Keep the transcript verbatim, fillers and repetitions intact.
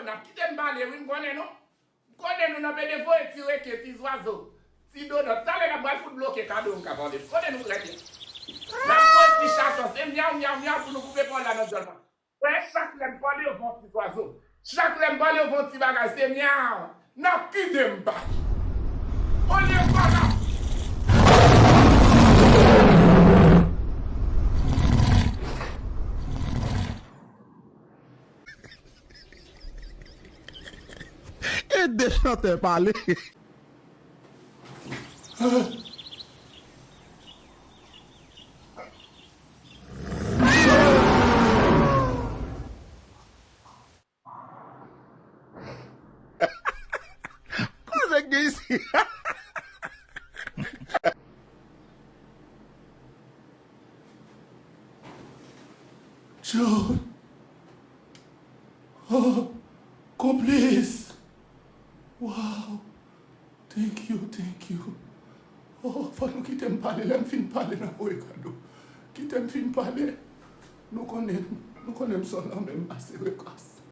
N ap kite m pale, wi, m konnen nou. M konnen nou nan pede voye ti reken, ti zwazo, ti dodò. Talè n ap pral fout bloke kado m ka pale. M konnen nou trè byen. N ap voye ti chaton, se myaw, myaw, myaw pou nou koupe pawòl la nan djòl mwen. Wè, chak lè m pale, yo fè yon ti zwazo. Chak lè m pale, yo fè yon ti bagay, se myaw. N ap kite m pale. Olye pala. Ede chantè pale. Kote gen isi? John. Oh, konplis. Wow. Thank you, thank you. Oh, fò nou kite m pale, lè m fin pale n a voye kado. Kite m fin pale. Nou konnen, nou konnen m se yon lanmè, m pase rekas.